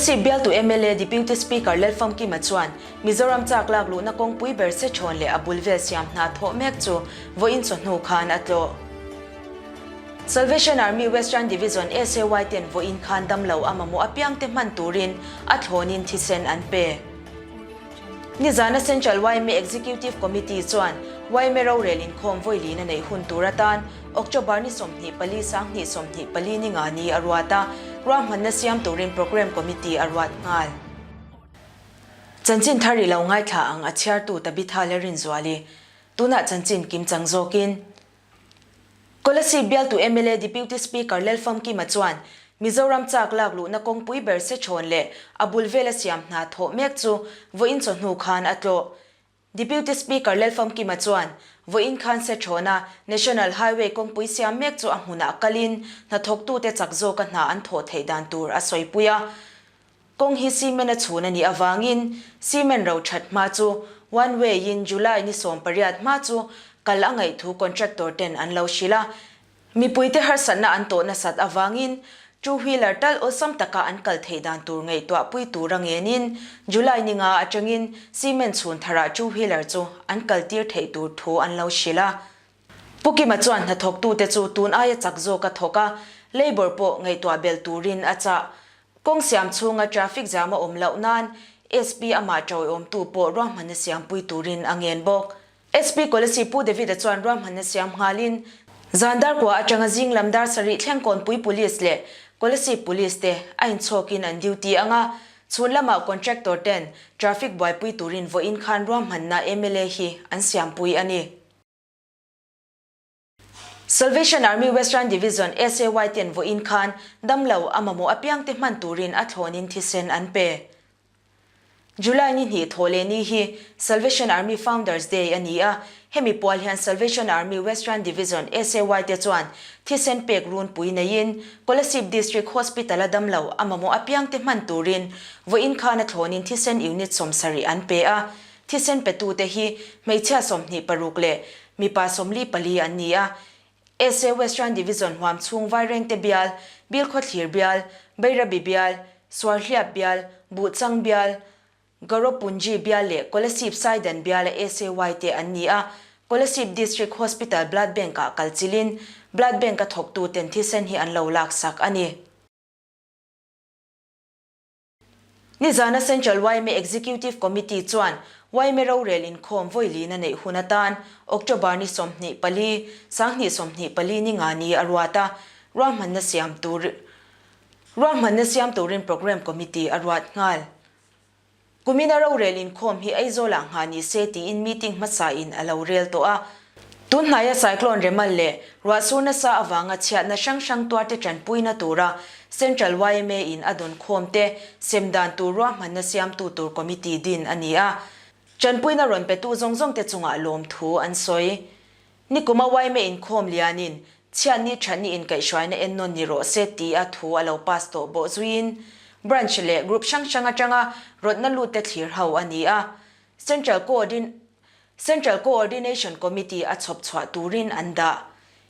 Kolasib bialtu mla Deputy Speaker Lalfamkima chuan Mizoram chak lak luhna kawngpui ber Sechhawn leh a bul vel siam hna thawh mek chu vawiin chawhnu khan a tlawh. Salvation Army Western Division SAY ten vawiin khan damlo a mamawh apiangte hman turin a thlawnin thisen an pe. Nizana Central yma Executive Committee chuan yma rorel inkhawm vawilin a neih hun tur atan October ni 24 2024 ni nga ni a ruat a, ruahmanna siam turin Programme Committee a ruat nghal. Chanchin thar i lo ngaithla ang a chhiartu Tabitha Lerinzuali. Tunah chanchin kimchang zawkin. Kolasib bialtu mla Deputy Speaker Lalfamkima chuan Mizoram chak lak luhna kawngpui ber Sechhawn leh a bul vela siam hna thawh mek chu vawiin chawhnu khan a tlawh. Deputy Speaker Lalfamkima chuan vawiin khan Sechhawna National Highway kawngpui siam mek chu a hmunah kalin hnathawktute chak zawka hna an thawh theih dan tur a sawipui a. Kawng hi cement a chhun a nih avangin cement ro that hma chu one way in July ni 18 hma chu kal a ngaih thu contractor ten an lo hrilh a. Mipuite harsatna an tawh nasat avangin two wheeler tal awlsam taka an kal theih dan tur ngaihtuahpui tur a ngenin July ni nga atangin cement chhun tharah two wheeler chu an kal tir theih tur thu an lo hrilh a. Pu Kima chuan hnathawktute chu tun aia chak zawk a thawk a, labour pawh ngaihtuah belh turin a chah. Kawng siam chhunga traffic jam a awm loh nan SP amah ṭawiawmtu pawh ruahmanna siampui turin a ngen bawk. SP Kolasib Pu David-a chuan ruahmanna siam nghalin zan dar kua aṭanga zing lam dar sarih thleng Kawnpui Police leh Kolasib Police te a inchhawkin an duty ang a, chhun lamah contractor ten traffic buaipui turin vawiin khan ruahmanna mla hi an siampui a ni. Salvation Army Western Division, SAY, ten vawiin khan damlo a mamawh apiangte hman turin a thlawnin thisen an pe. July ni hnih thawh leh ni hi Salvation Army Founders Day a ni a, hemi pual hian Salvation Army Western Division, SAY, te chuan thisen pek runpui neiin Kolasib District Hospital-a damlo a mamawh apiangte hman turin vawiin khan a thlawnin thisen unit 70 an pe a. Thisen petute hi hmeichhia 26 leh mipa 44 an ni a. SA Western Division huam chhung Vairengte bial, Bilkhawthlir bial, Bairabi bial, Suarhliap bial, Buhchang bial, Garopunji bial leh Kolasib Saidan biala SAY te an ni a. Kolasib District Hospital Blood Bank-ah kal chilin Blood Bank-a thawktuten thisen hi an lo laksak a ni. Nizana Central yma Executive Committee chuan yma rorel inkhawm vawilin a neih hun atan October ni 24, 2024 ni nga ni a ruat a, ruahmanna siam tur ruahmanna siam turin Programme Committee a ruat nghal. Kumina rorel inkhawm hi Aizawlah nghah ni se tiin meeting hmasa in a lo rel tawh a. Tunhnaia cyclone Remal leh ruahsur nasa avanga chhiatna hrang hrang tuarte tanpuina tura Central yma in a dawn khawm te sem dan tur ruahmanna siamtu tur committee din a ni a. Tanpuina rawn petu zawng zawng te chungah lawmthu an sawi. Nikuma yma inkhawm lianin chhiatni thatni inkaihhruaina ennawn ni rawh se tia thu a lo pass tawh bawh zuiin branch leh group hrang hrang atanga rawtna lut te thlir ho a ni a. Central Coordin Central Coordination Committee a chhawp chhuah turin an dah.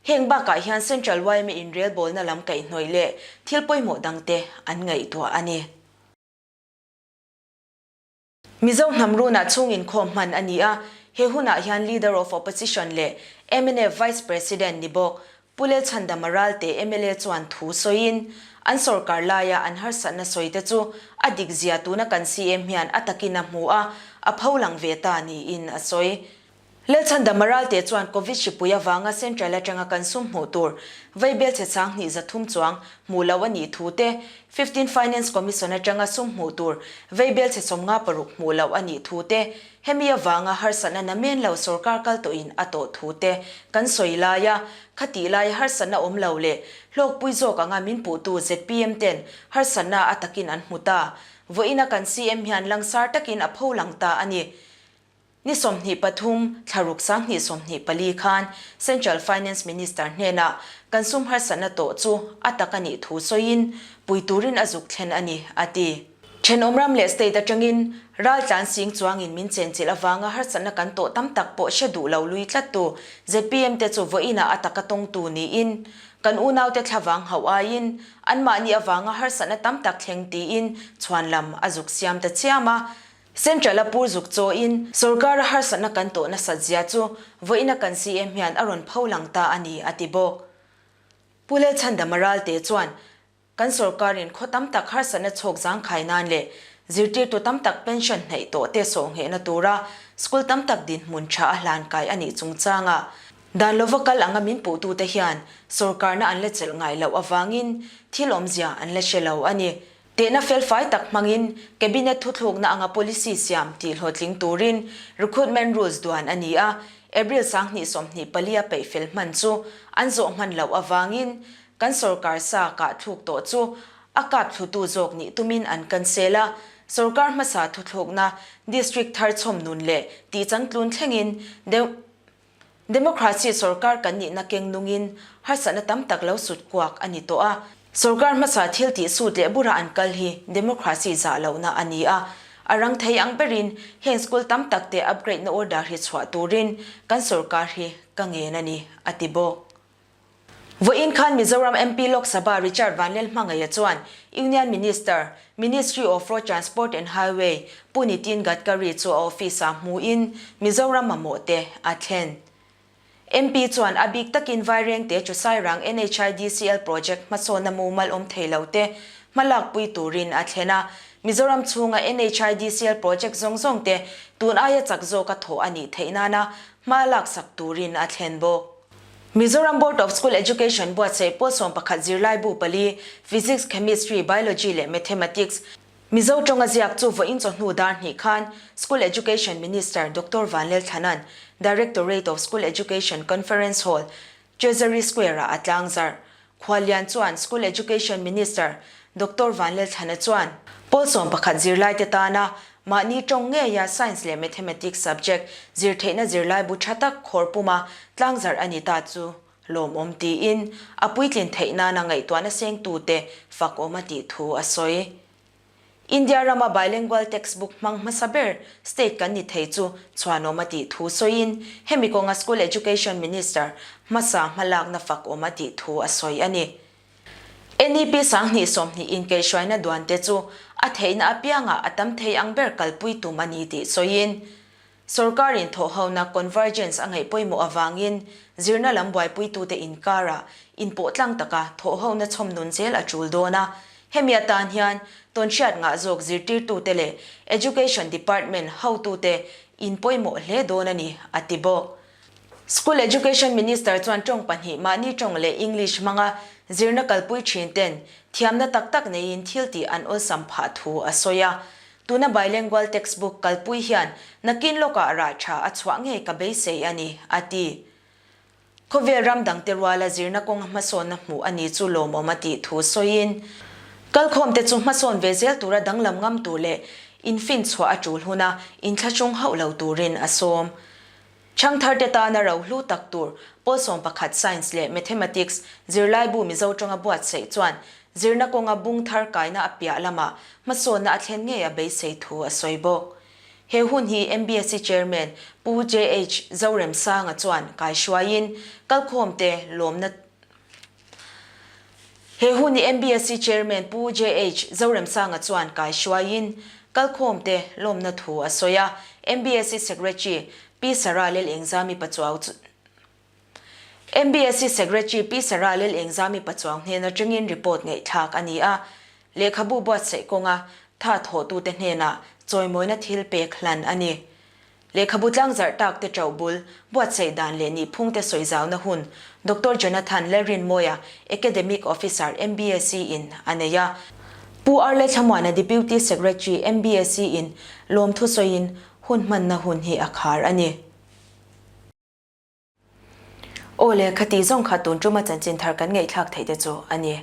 Heng bakah hian Central yma inrelbawlna lam kaihhnawih leh thil pawimawh dangte an ngaihtuah a ni. Mizo hnam runah chhung inkhawm hman a ni a, he hunah hian Leader of Opposition leh mnf Vice President ni bawk Pu Lelchhandama Ralte mla chuan thu sawiin, an sorkar laia an harsatna sawite chu a dik zia tuna kan CM hian a takin a hmu a, a pholang ve ta niin a sawi. Lelchhandama Ralte chuan Covid hripui avanga Central atanga kan sum hmuh tur vaibel chhe 2300 chuang hmuh loh a nih thu te, Fifteen Finance Commission atanga sum hmuh tur vaibel chhe 56 hmuh loh a nih thu te, Hemi avanga harsatna namen lo sorkar kal tawhin a tawh thu te kan sawi lai a, khatih laia harsatna awm lo leh hlawkpui zawk anga min puhtu zpm ten harsatna a takin an hmu ta. Vawiina kan CM hian langsar takin a pho lang ta a ni. Ni 23, thlaruk 2024 khan Central Finance Minister hnenah kan sum harsatna tawh chu a tak a nih thu sawiin pui turin a zuk thlen a ni, a ti. Thenawm ram leh state atangin raltlan sing chuangin min chenchilh avanga harsatna kan tawh tam tak pawh hre duh lo lui tlattu zpm te chu vawiinah a taka tawngtu niin. Kan unaute thlavang hauh aiin anmahni avanga harsatna tam tak thleng tiin chhuanlam a zuk siam ta chiam a. Central a pur zuk chawiin sorkara harsatna kan tawh nasat zia chu vawiina kan CM hian a rawn pho lang ta a ni, a ti bawk. Pu Lalchhandama Ralte chuan Kan sorkarin khaw tam tak harsatna chhawk zangkhai nan leh zirtirtu tam tak pension hnaih tawh te sawhnghehna tura school tam tak dinhmun tha a hlan kai a nih chungchangah dan lova kal anga min puhtute hian sorkarna an la chelh ngai loh avangin thil awmzia an la hre lo a ni. Tehna felfai tak hmangin Cabinet thuthlukna anga policy siam tih hlawhtling turin Recruitment Rules duan a ni a, April 2024 a peihfel hman chu an zawh hman loh avangin Kan sorkar sa kah thluk tawh chu a kap thlutu zawk nih tumin an cancel a, sorkar hmasa thuthlukna district thar chhawm nun leh tih changtlun thlengin Democracy sorkar kan nihna keng nungin harsatna tam tak lo sut kuak a ni tawh a. Sorkar hmasa thil tih sut leh bura an kal hi democracy zah lohna a ni a, a rang thei ang berin heng school tam tak te upgrade na order hi chhuah turin kan sorkar hi ka ngen a ni, a ti bawk. Vawiin khan Mizoram MP Lok Sabha Richard Vanlalhmangaia chuan Union Minister, Ministry of Road Transport and Highway, Pu Nitin Gadkari chu a office-ah hmuin Mizoram mamawh te a thlen. MP chuan a bik takin Vairengte chu Sairang NHIDCL project hmasawnna mumal awm thei lo te hmalakpui turin a thlen a. Mizoram chhunga NHIDCL project zawng zawng te tun aia chak zawka thawh a nih theih nana hma laksak turin a thlen bawk. Mizoram Board of School Education buatsaih pawl 11 zirlaibu pali, Physics, Chemistry, Biology leh Mathematics, Mizo tawnga ziak chu vawiin chawhnu dar hnih khan School Education Minister Doctor Vanlelthlanan Directorate of School Education Conference Hall, Treasury Square-ah a tlangzarh. Khuallian chuan School Education Minister Doctor Vanlalthlana chuan pawl 11 zirlaite tana mahni tawng ngeia Science leh Mathematics subject zir theihna zirlaibu tha tak khawr puma tlangzarh a ni ta chu lawmawm tiin a puitlin theih nana ngaihtuahna sengtute fakawm a tih thu a sawi. India rama bilingual textbook hmang hmasa ber state kan ni thei chu chhuanawm a tih thu sawiin hemi kawnga School Education Minister hmasa hmalakna fak awm a tih thu a sawi a ni. NEP 2020 inkeihhruaina duan te chu a theihna apiangah a tam thei ang ber kalpui tum a ni tih sawiin Sorkarin thawhhona convergence a ngaih pawimawh avangin zirna lam buaipuitute inkarah inpawh tlang taka thawhhona chhawm nun zel a tul dawn a. Hemi atan hian tawnhriat ngah zawk zirtirtute leh Education Department hotute in pawimawh hle dawn a ni, a ti bawk. School Education Minister chuan tawng pahnih mahni tawng leh English hmanga zirna kalpui thin ten thiamna tak tak neiin thil tih an awlsam phah thu a sawi a. Tuna bilingual textbook kalpui hian nakin lawkah rah tha a chhuah ngei ka beisei a ni, a ti. Khawvel ram dangte ruala zirna kawnga hmasawnna hmuh a ni chu lawmawm a tih thu sawiin, kalkhawmte chu hmasawn ve zel tura danglam ngam tur leh infinchhuah a tul huna inthlahrung hauh lo turin a sawm. Chhangtharte tana rohlu tak tur pawl 11 Science leh Mathematics zirlaibu Mizo tawnga buatsaih chuan zirna kawnga bung thar kaina a piah lamah hmasawnna a thlen ngei a beisei thu a sawi bawk. He hun hi MBSC Chairman Pu JH Zoremsanga chuan kaihruaiin kalkhawmte lawmna He hun hi MBSC Chairman Pu JH Zoremsanga chuan kaihruaiin kalkhawmte lawmna thu a sawi a. MBSC Secretary Pi Sarah Lelengzami Pachuau chu MBSC Secretary Pi Sarah Lelengzami Pachuau hnen atangin report ngaihthlak a ni a. Lehkhabu buatsaih kawnga tha thawhtute hnenah chawimawina thil pek hlan a ni. Lehkhabu tlangzarh tak te ṭauh bul, buatsaih dan leh nihphung te sawi zauna hun Doctor Jonathan Lalrinmawia, Academic Officer, MBSC in a nei a. Pu Arle Thlamuana Deputy Secretary, MBSC in lawmthu sawiin hun hmanna hun hi a khar a ni. Aw le, khati zawng kha tun ṭuma chanchin thar kan ngaihthlak theih te chu a ni.